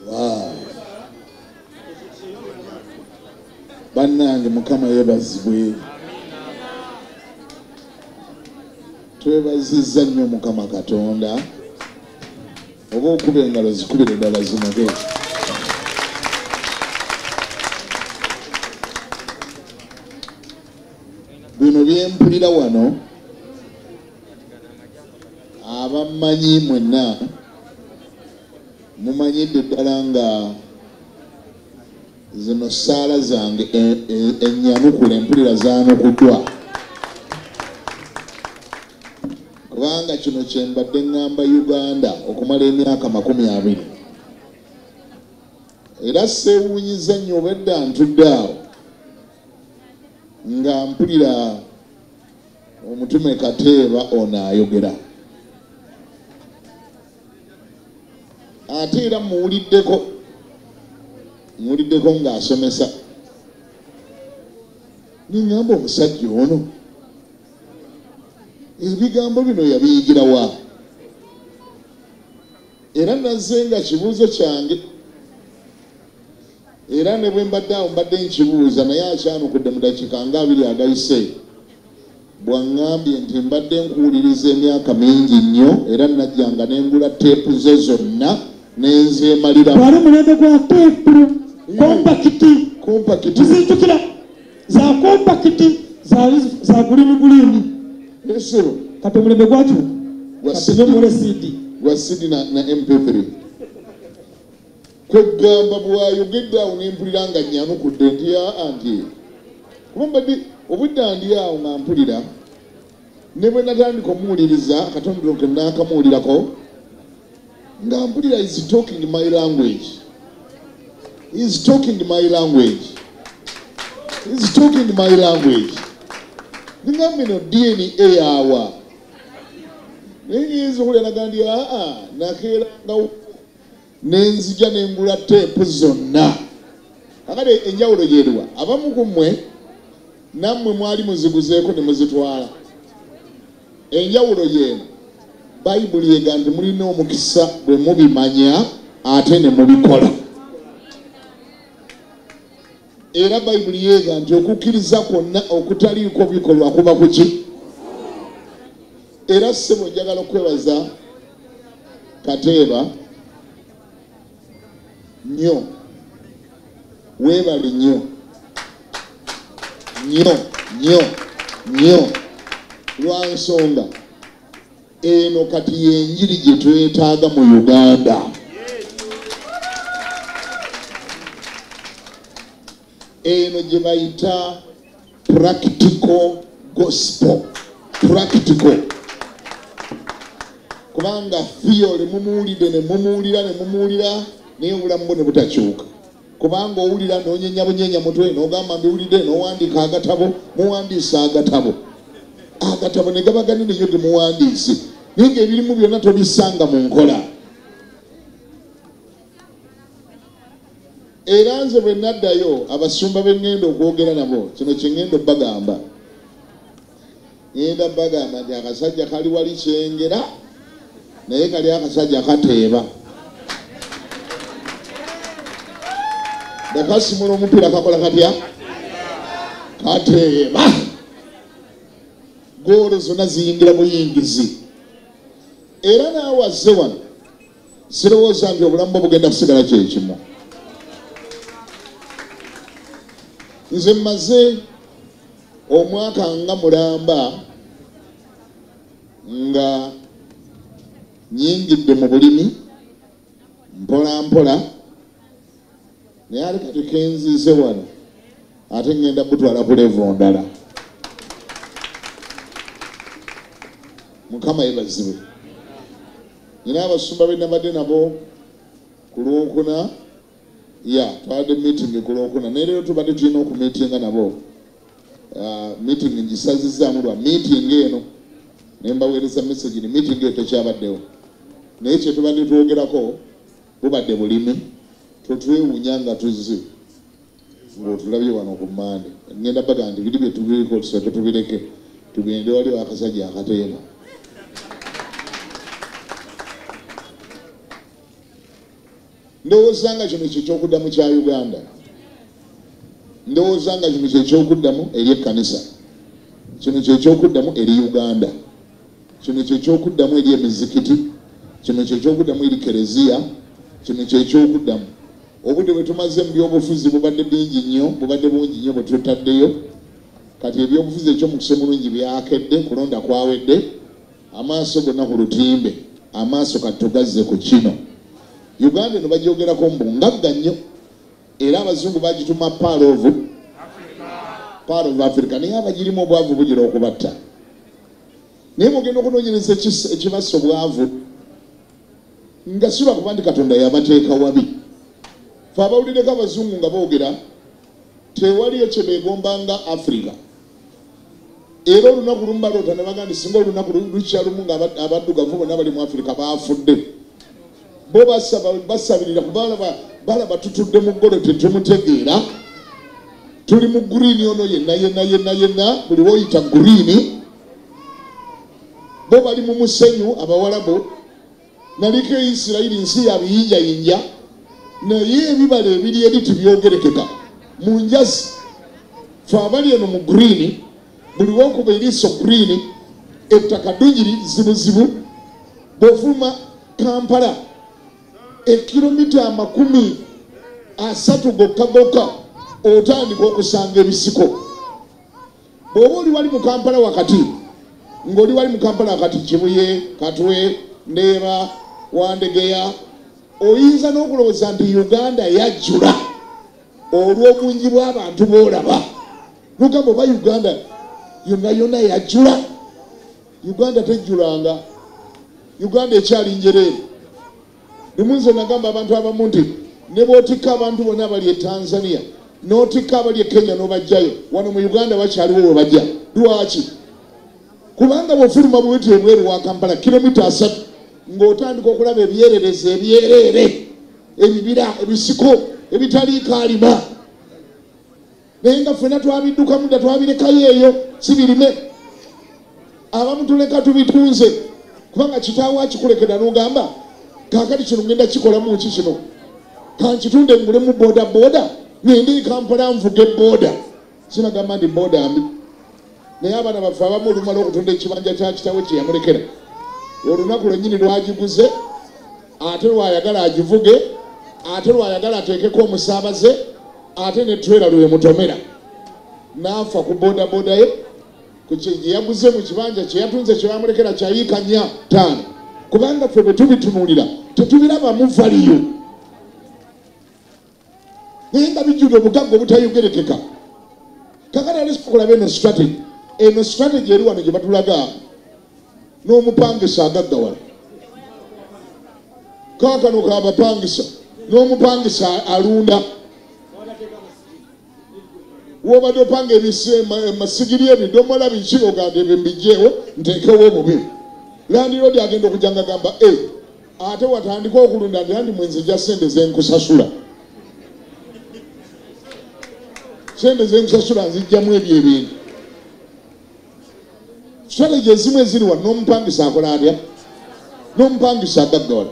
Wow. Bannange Mukama yeebazibwe. Twebazizza nnyo Mukama Katonda. Oba okuba engalo zikubire ddala zinoge. Bino bye mpulira wano abamanyi mwenna mumanyidde ddala nga zino ssaala zange ennyanukula empulira zaanukuddwa, kubanga kino kye mbadde ŋŋamba Uganda okumala emyaka 20. Era seewuunyiza nnyo obwedda ntudde awo nga mpulira omutume Kateeba ono ayogera, ate era muwuliddeko ng'asomesa, niŋŋamba omusajja ono ebigambo bino yabiyigira wa? Era nazze nga kibuuzo kyange, era ne bwe mbadde awo mbadde nkibuuza, naye akyanukudde mu dakiika nga 2 agayise, bw'aŋŋambye nti mbadde nkuwuliriza emyaka mingi nnyo, era najjanga ne ngula teepu zo zonna ne nzeemaliramu. Gwali omulembe gwa teepu, kompakiti, muzijjukira za kompakiti za gulini gulini. Kati omulembe gwakyo gwa CD na MP3. Kwegamba bw'ayogedde awo ne mpulira nga nnyanukudde nti aa nti kuba mbadde obudde ndi awo nga mpulira, ne bwe natandika omuwuliriza akatondo ke naakamuwulirako nga mpulira is talking my language, is talking my language, is talking my language. Ningamba eno DNA yawa, naye nyinza okuwulira naga nti aa nakeerangawo nenzija nengula teepu zonna. Akale enjawulo yeeriwa, abamu ku mmwe nammwe mwali muziguzeeko ne muzitwala. Enjawulo yeeno, Bayibuli ega nti mulina omukisa bwe mubimanya ate ne mubikola. Era Bayibuli yeega nti okukkiriza kwonna okutaliiko bikolwa kuba kuki? Era ssebo njagala okwebaza Kateeba nnyo, weebale nnyo nnyo nnyo nnyo, lwa nsonga eno kati y'enjiri gye twetaaga mu Uganda. Eno gye bayita practical gospel, practical, kubanga theory mumuwulidde ne mumuwulira ne mumuwulira, naye obulamu bwo ne butakyuka, kubanga owulira n'onyenya bunyenya mutwe n'ogamba mbiwulidde, n'owandiika agatabo, muwandiise agatabo, agatabo ne gaba ganene nnyo ge muwandiise, naye ng'ebirimu byonna tobisanga mu nkola. Era nze bwe naddayo abasumba be ŋŋenda okwogera nabo, kino kye ŋŋenda obbagamba, ŋŋenda bbagamba nti akasajja kali wali Kyengera, naye kali akasajja kateeba, bw'akasimula omupiira kakola katya? Kateeba. Goolo zonna ziyingira buyingizi. Era naawe azze wano sirowooza nti obulamu bwo bugenda kusigala kyekimu. Nze mmaze omwaka nga mulamba nga nnyingidde mu bulimi mpola mpola, naye ate kati kenzize wano ate ŋŋenda butwala ku levo ndala. Mukama yeebazibwe. Nina abasumba be nabadde nabo ku Lwokuna, ya twabadde meeting ku Lwokuna, naye leero tubadde tulina okumiitinga nabo. Meeting ngisazizzaamu lwa meeting eno, ne mbaweereza message ni meeting eyo tekyabaddewo, naye kye tubadde twogerako bubadde bulimi. Totwewuunya nga tuzze ng'otulabye wano ku Mmande. Ŋŋenda baga nti biri bye tubiriko tusooke tubireke tugende wali akasajja akateema. Ndowooza nga kino kyekyokuddamu kya Uganda. Ndowooza nga kino kyekyokuddamu eri ekkanisa. Kino kyekyokuddamu eri Uganda. Kino kyekyokuddamu eri emizikiti. Kino kyekyokuddamu eri kereziya. Kino kyekyokuddamu. Obudde bwe tumaze mu byobufuzi bubadde bingi nnyo, bubadde bungi nnyo bwe tutaddeyo. Kati ebyobufuzi eky'omukisa omulungi byakedde, kulonda kwawedde, amaaso gonna ku lutimbe, amaaso kati tugazze ku kino. Uganda eno bagyogerako mbu ngagga nnyo, era abazungu bagituma Pearl of Africa, naye abagirimu obwavu bugira okubatta. Naye mugenda okunoonyereza ekibassa obwavu nga si lwakuba nti Katonda yabateeka wabi. Ffe abawulireko abazungu nga boogera tewaliyo kye beegombanga Africa. Era olunaku lumu baloota ne bagamba nti singa olunaku lukya lumu nga abaddugavu bonna bali mu Africa baafudde. Bo basabirira kuba balaba tutudde mu ggolo tetumutegeera. Tuli mu green ono yenna yenna yenna yenna, buli w'oyita green. Bo bali mu musenyu Abawalabu. Naliko e Isirayiri nsi ya biyinjayinja, naye ebibala ebiri eri tebyogerekeka. Mu njazi ffe abali eno mu green, buli w'okuba eriiso green, ettaka ddungi zibuzibu. Bw'ofuluma Kampala ekilomita 30 gokka gokka otandika okusanga ebisiko. Bw'oba oli wali mu Kampala wakati, ng'oli wali mu Kampala wakati, Kibuye, Katwe, Ndeeba, Wandegeya, oyinza n'okulowooza nti Uganda yajjula olw'obungi bw'abantu b'olaba. Nogamba oba Uganda yonna yonna yajjula. Uganda tejjulanga. Uganda ekyali njereere. Lumu nze nagamba abantu abamu nti ne bw'otikka abantu bonna abali e Tanzania n'otikka abali e Kenya n'obajjayo, wano mu Uganda bakyaliwo we bajja. Lwaki? Kubanga bw'ofuluma bweti ebweru wa Kampala kilomita 3 ng'otandika okulaba ebyererezi ebyereere, ebibira, ebisiko ebitaliiko alima. Naye nga ffenna twabiddukamu dda, twabirekayo eyo si birime. Abamu tuleka tubitunze kubanga kitaawo akikulekera n'ogamba kaakati kino ngenda kikolamu ki kino, kankitunde ngulemu boda boda ngende e Kampala nvuge boda. Sinagamba nti boda mbi, naye abaana baffe abamu olumala okutunda ekibanja kya kitaawe kye yamulekera, olunaku lwennyini lwagiguze, ate lwayagala agivuge, ate lwayagala ateekeko omusaabaze, ate ne trailer lwemutomera n'afa ku boda boda ye ku kye yaguze mu kibanja kye yatunze kye bamulekera kya yiika 4 5. Kubanga ffe bwe tubitunuulira tetubirabamu valiyo, naye nga bijjudde obugagga obutayogerekeka. Kakati ate tukulaba eno strategy, eno strategy eri wano gye batulaga n'omupangisa agaggawala. Kaakano k'abapangisa n'omupangisa alunda. W'obadde opanga emasigiri ebidomola biki ogamba ebyo mbijjeewo nteekewo obubi. Landiroodi agenda okujja ng'agamba ate watandika okulunda nti andi mwe nzija ssente ze nkusasula. Ssente ze nkusasula nzijjamu ebyo ebintu. Strategy ezimu eziri wano n'omupangisa akola atya? N'omupangisa agaggawala.